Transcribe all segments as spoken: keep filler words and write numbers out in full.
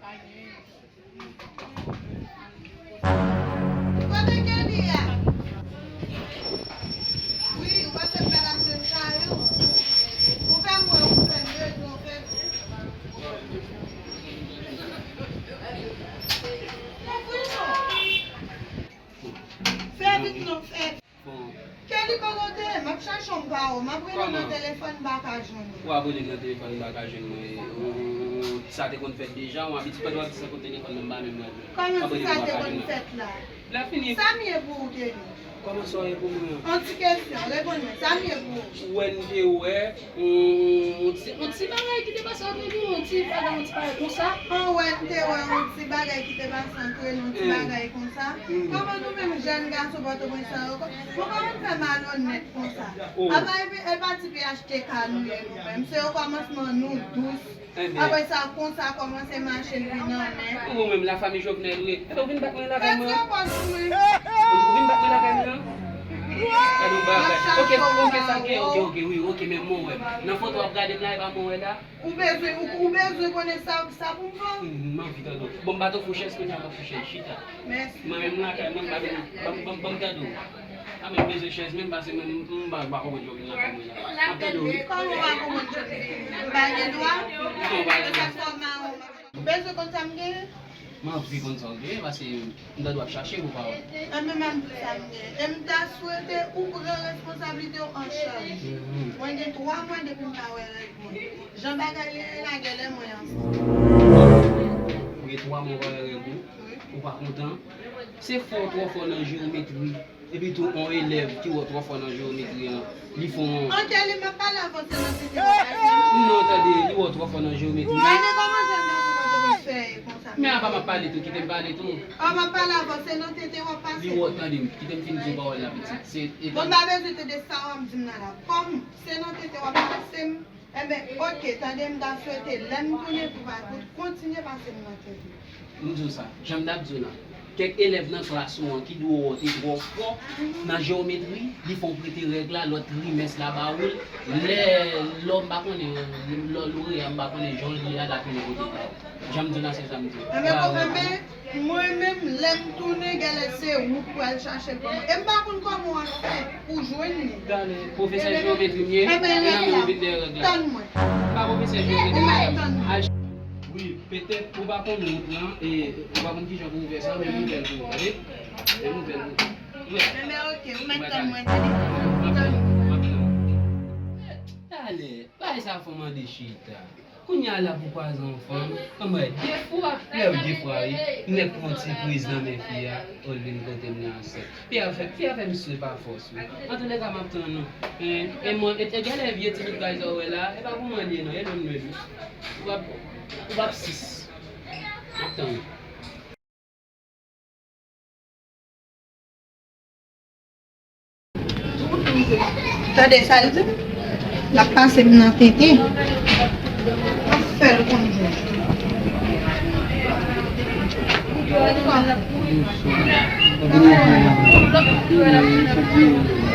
Kote Kelly a? Wi, ou panse m pa t ap jwenn kay ou? Ou fè m wè, ou fè m bezwen, ou fè m. Ouvri non. Fè vit non, fè vit. Bon. Kelly, kote w te ye? M ap chache w, m pa wè w. M ap rele w nan telefòn, m pa ka jwenn ou. W ap rele m nan telefòn, m pa ka jwenn mwen. Ou, ou, ou, sa te konn fèt deja, yon abitid, pandan w ap di sa kote telefòn nan, m pa menm rele w. Kòman si sa te konn fèt la? Lè fini. Sa m ye pou ou, Kelly? Kòman sa w ye pou mwen an? Yon ti kesyon, reponn mwen, sa m ye pou ou? Ou wè n te wè, yon, yon ti, yon ti bagay ki te pase ant nou, yon ti bagay, yon ti bagay konsa. An wè n te wè yon ti bagay ki te pase ant nou, yon ti bagay konsa. Kòman nou menm jèn gason Pòtoprens lan yo, nou pa konn fè malonèt konsa. Apa e, e pa ti P H T K nou ye nou menm, se okòmansman nou dous. Apre sa, konsa kòmanse mache l vin anmè. Ou menm la fanmi Jovenel ou ye. Epi ou vin bat mwen lakay mwen an. Ou vin bat mwen lakay mwen an. Gade yon bagay. Ok, ok, sa gen, ok, ok, wi, ok, men mwen wè. Nan foto w ap gade m la, e pa mwen wè la. Ou bezwen, ou, ou bezwen konnen sa, sa pou m fè w? M anvi tande w. Bon, m ba to fouchèz kounye a, m ap fouchèz, chita. Mèsi. Mwen menm lakay mwen, m pa vin, ban m, ban m, ban m tande w. A, men m bezwen chèz menm, paske mwen, m, m pa, m pa konprann jan w vin lakay mwen la. M ap tande w, wi. Kòman w pa konprann jan m vin? M pa gen dwa? Non, w pa gen dwa. Ou bezwen konn sa m genyen? M anvi konn sa w genyen, paske m tande w ap chache pou pawòl. Enben, m ap di w sa m genyen. E m ta swete ou pran responsablite w an chaj. Mwen gen twa mwa depi m pa wè règ mwen. Jan bagay yo ye la, genlè mwen ansanm. Ou gen twa mwa w pa wè règ ou? Wi. Ou pa kontan? Se fò w twò fò nan jewometri. Epi tou, yon elèv ki wè w twò fò nan jewometri an, li fè yon... An Kelly, m ap pale avanse nan tete w ap pase. Non, tande, li wè w twò fò nan jewometri. Gade kòman jèn gason Pòtoprens fè ye konsa. Men apa m ap pale tou, kite m pale tou. An, m ap pale avanse nan tete w ap pase. Li wè w, tande m, kite m fin di w pawòl la, pitit. Se... Bon, m pa bezwen tande sa w ap di m nan la. Kòm se nan tete w ap pase m, enben, ok, tande, m ta swete lè m tounen pou pa kontinye pase m nan tete. M di w sa, jan m t ap di w la, kèk elèv nan klas ou an ki di w te twò fò nan jewometri, li fè w prete règ la, lòt trimès la ba ou l, lè, lò m pa konnen, lò loreya m pa konnen jan l ye a, l ap vin kote pa w. Jan m di w la, se sa m di w. Enben, ba ou. Enben, mwen menm, lè m tounen, genlè se ou k pral chache l pou mwen. E m pa konn kòman w ap fè pou jwenn li. Gade, pwofesè jewometri m ye, enben, lè m vin dèyè règ la. Tann mwen. M pa pwofesè jewometri. Ou mèt tann mwen. Wi, petèt ou pa konn wout lan, e ou pa konn kijan pou ou fè sa, men nouvèl pou ou, tande? Men nouvèl pou ou. Wi. Enben, ok, ou mèt tann mwen, tande? M ap tann ou, m ap tann ou. Talè, bagay sa fò mande chita. Kounye a la pou kwaze yon fanm, anmwey, de fwa, lè yo de fwa, wi, m nèk pran ti priz nan men fi a, pou l vin kote m nan ansent. Fi a fè, fi a fè m swe pa fòs, wi. Antoulèka, m ap tann ou. E, e mwen, e, e genlè vye timid bagay sa w wè la, e pa pou mwen li ye non, e menm mwen tou. Ou p ap, ou p ap sis. M ap tann ou. Tande sa l di m? L ap pase m nan tete. M ap fè l konn jòj.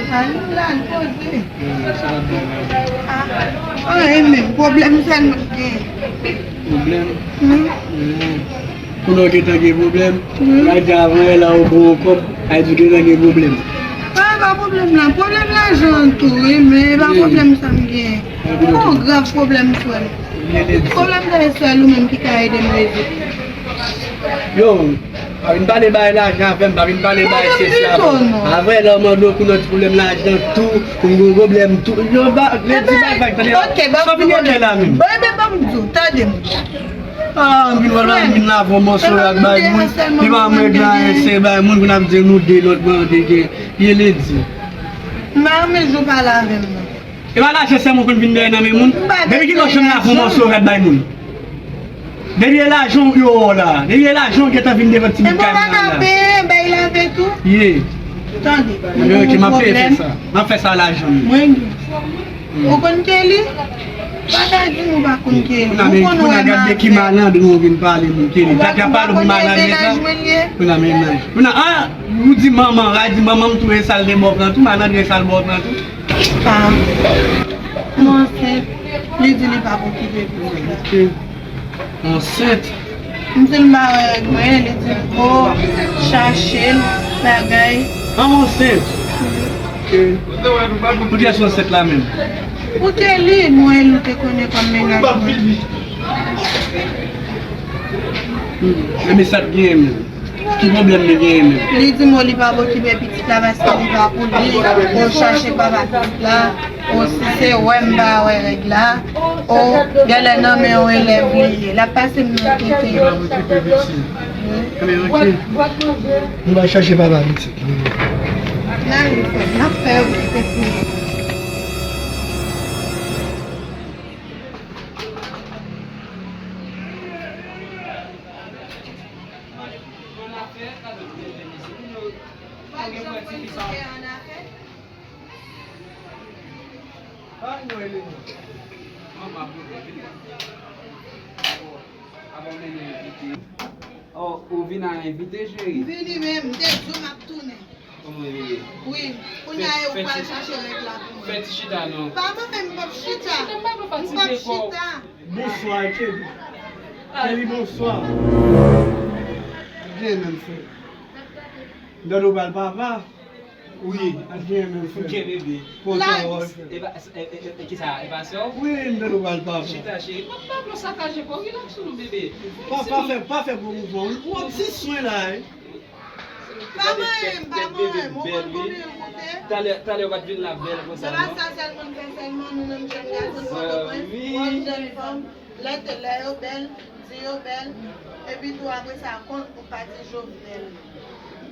Al la, al poze. Ah, ah, e menm, pwoblèm sèlman m genyen. Pwoblèm? Hmm. Kounye a w gentan gen pwoblèm. Wi. Gade avan yè la ou bon kòb, a di w gentan gen pwoblèm. Ah, e pa pwoblèm la. Pwoblèm lajan an tou, wi, men e pa pwoblèm sa m genyen. Mwen gon grav pwoblèm, frè m. Pwoblèm sa se sèl ou menm ki ka ede m rezoud. Yo, pa vin pale bay lajan avè m, pa vin pale bay sesi avè m. Avan yè la ou mande w kounye a ti pwoblèm lajan tou, ou gon pwoblèm tou. Yo, ba, Lady, bay vag, tande. Ok, sa vin genyen la menm. Bon, enben, ban m di w, tande m. Ah, m vin wè l, m vin lave yon mòso rad bay moun. Li pa mwen gen anyen, se bay moun, pou n ap di nou de lòt bande gen. Ye Lady. M pa renmen jan w pale avè m nan. E pa lajan sèlman w konn vin dèyè nan men moun. Depi kilè w janm lave yon mòso rad bay moun? Depi e lajan w yo wè w la. Depi e lajan w gentan vin devan ti bout kay mwen la. E bon, pa ka peye, bay lave tou. Ye. Tande. Ok, m ap peye fè sa. M ap fè sa lajan m. Mwen gen. Ou konn Kelly? Pa ta di nou pa konn Kelly. Ou konn wè malandren. Gade de ki malandren ou vin pale moun Kelly. Gade y ap pale pou malandren sa. Kounye a mennaj. Kounye a, ah, ou di manman, a di manman m tou e sal de bò pran tou, malandren sal bò pran tou. Pa. M ansent. Li di li p ap okipe pou mwen. Ansent. M di l m pa wè règ mwen, li di m, o, chache l, bagay. An ansent. Pou kiyès ou ansent la menm? Pou Kelly, mwen, ou te konnen kòm mennaj mwen. Hmm. Men sa k genyen menm? Ki pwoblèm li genyen menm? Li di m, o, li pa okipe pitit la paske li pa pou li, o, chache papa pitit la. O, si se wè m pa wè règ la, o, genlè nan men yon elèv li ye. L ap pase m nan tete. Li pa okipe pitit. Men oke. Nou va chache papa pitit li. N ale fè, n ap fè okipe pitit. Oh, ou vin a envite, cheri? M vini, men m te di w m ap tounen. Kòman w ye? Wi, kounye a ou pral chache règ la pou mwen. Fè ti chita non. Pa mwen menm, m p ap chita. M p ap chita. Bonswa, Kelly. Kelly, bonswa. Byen, menm frè. M tande w pral papa. Wi, al gen men fè. Gen bebe. Kontan wè fè. E pa, e, e, e, e, kisa, e pa sè w? Wi, m tande w pral papa. Chita, cheri. Pa, pa, pa sakaje kò w, rilaks non, bebe. Pa, pa fè, pa fè gwo mouvman. Ou ap ti swen la, wi. Pa manyen m, pa manyen m. Ou konn konbyen m koute? Talè, talè w pa t vin la bèl konsa non. Se pa sa sèlman m fè sèlman, nou menm jèn gason Pòtoprens, w ap jèn fanm. Lè te, lè yo bèl, di yo bèl, epi tou apre sa, kon ou pa di Jovenel.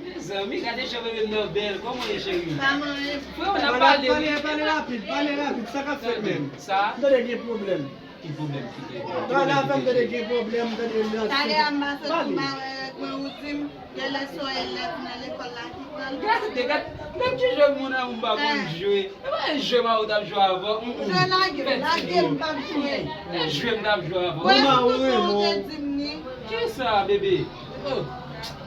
Mezanmi, gade jan bebe m nan bèl, kòman w ye cheri? Pa manyen. Freo, n ap pale, wi. Pale, pale rapid, pale rapid, sa k ap fèt menm? Sa? M tande gen pwoblèm. Ki pwoblèm ki gen? Pale avè m, tande gen pwoblèm, tande nan. Talè a m pa soti, m pa wè règ mwen, ou di m. Genlè se yon elèv nan lekòl la ki pran l. Gade, gade, gade ki jwe moun an, m pa konn jwe. E pa jwe m a ou t ap jwe avè w. Jwe lage, lage m p ap jwe. E jwe m t ap jwe avè w. Wè, se tout sa ou te di m ni. Kisa, bebe? Oh,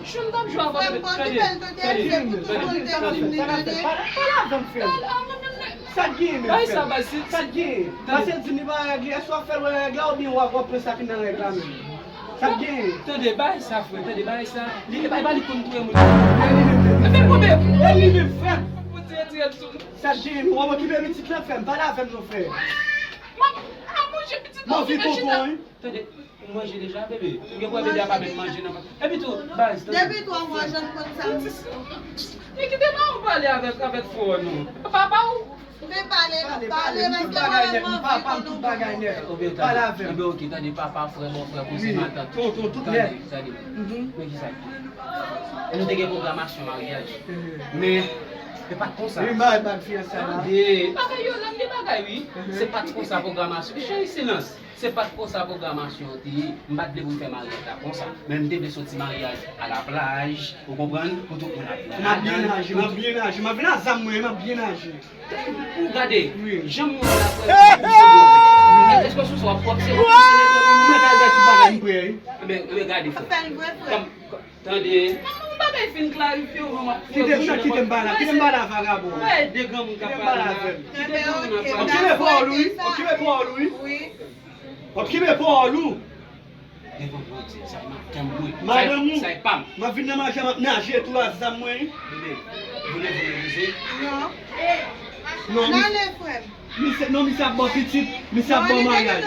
jwe m t ap jwe avè w, bebe. Tande, tande, tande. Pale avè m, frè. Sa k genyen menm, frè? Sa k genyen? Pase l di m li pa règ li, èske w ap fè l wè règ la oubyen w ap, w ap pran sa ki nan règ la menm? Sa k genyen? Tande, bay sa, frè, tande, bay sa. Li, e pa, e pa li konn touye moun. E li menm, frè. Pou tire, tire sou. Sa k genyen? W ap okipe pitit la, frè m. Pale avè m non, frè. M ap, m ap manje pitit la, okipe chita. Tande, ou manje deja, bebe? Ou gen pou wè bebe a pa met manje nan. Epi tou, baz, tande. Depi twa mwa, jan m konn sa. Li kite pa ou pale avèk, avèk frè w non. Papa ou. Men pale, pale, pale, paske mwen menm m anvi konn yon bon moun. Pale avè m. Enben, oke, tande, papa, frè, bòfrè, kouzen, matant. Tonton, tout nèt. Tande, tande. Men kisa? Nou te gen pwogramasyon maryaj. Men, se pa t konsa. Tande. Bagay yo la, m gen bagay, wi. Se pa t konsa pwogramasyon. Cheri, silans. Se pa t konsa pwogramasyon an te ye. M pa t vle pou n fè maryaj la konsa. Men m te vle se yon ti maryaj a la plaj, ou konprann, pou tout moun ap byen. M ap byen naje, m ap byen naje. M ap vin a zam mwen, m ap byen naje. Ou gade, jan m wè w la, frè, ou sanble w. Èske sou sa w ap pwòp, se ou ki selebre pou mwen? Mwen pral bay tout bagay, m prè, wi. Enben, enben, gade, frè. Fè l vre, frè. Tande. Manman, yon bagay fin klarifye, w, manman. Kite m nan, kite m pale, kite m pale a vagabon. Wè, de granmoun k ap pale la. Kite granmoun ap pale. Okipe pa w, wi. Okipe pa w, wi. Okipe pa w, wi. Devan Bondye, sa e madanm mwen. Madanm ou? Sa e pa m. M ap vin nan mache, m ap naje tou a zam mwen. Bebe, vole, vole, vole. Non. Non, misye, non, misye ap bò pitit, misye ap bò maryaj.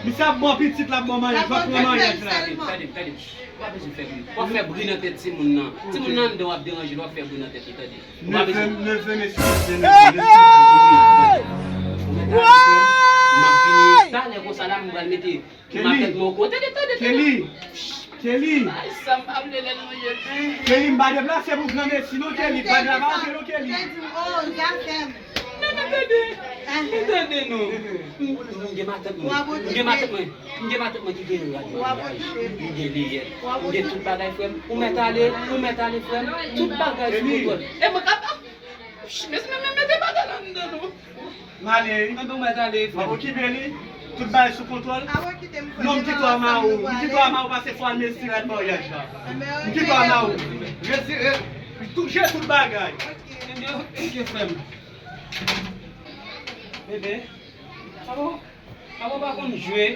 Misye ap bò pitit, l ap bò maryaj, l ap pran maryaj la. Tande, tande, tande. Ou pa bezwen fè bri. W ap fè bri nan tèt timoun nan. Timoun nan anndan, w ap deranje l, w ap fè bri nan tèt li, tande. Ou pa bezwen. Neve m, neve m, eskize, neve m, eskize. Ou mèt ale, frè m. M ap vini talè konsa la, m pral mete Kelly. Tande, tande, tande. Kelly. Kelly. Ay, sa m pa vle lè nou ye. Kelly, m pa deplase pou granmesi non, Kelly. Pa travay non, Kelly. Te di m, oh, zafè m. Non, non, tande. Tande, non. M, m gen matant mwen. M gen matant mwen. M gen matant mwen ki gen yon rad maryaj. M gen liyèt. M gen tout bagay, frè m. Ou mèt ale, ou mèt ale, frè m. Tout bagay sou kontwòl. E mwen k ap, ap, ch, mezanmi, mete bagay la anndan, non. M ale, wi. Enben, ou mèt ale, frè m. M ap okipe li. Tout bagay sou kontwòl. Non, m kite w a Mawo. M kite w a Mawo pase fò al mezi rad maryaj la. M kite w a Mawo. Resi, re, touche tout bagay. Enben, oke, frè m. Bebe. Papa, papa pa konn jwe.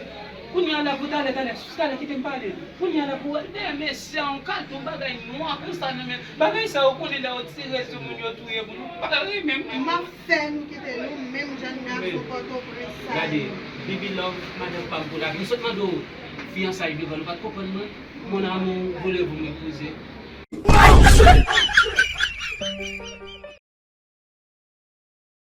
Kounye a la pou talè, talè, talè, kite m pale. Kounye a la pou wè dèyè mesye a, yon kalton bagay nwa konsa nan men. Bagay sa yo konnen lè yo tire sou moun yo touye moun. Bagay wi menm. M ap fè nou kite nou menm jèn gason Pòtoprens sa yo. Gade, Bibi Love, madanm pa m pou lavi. M sot mande w fiyansay devan nou, pa t konprann mwen. Mon amour, voulez-vous m'épouser?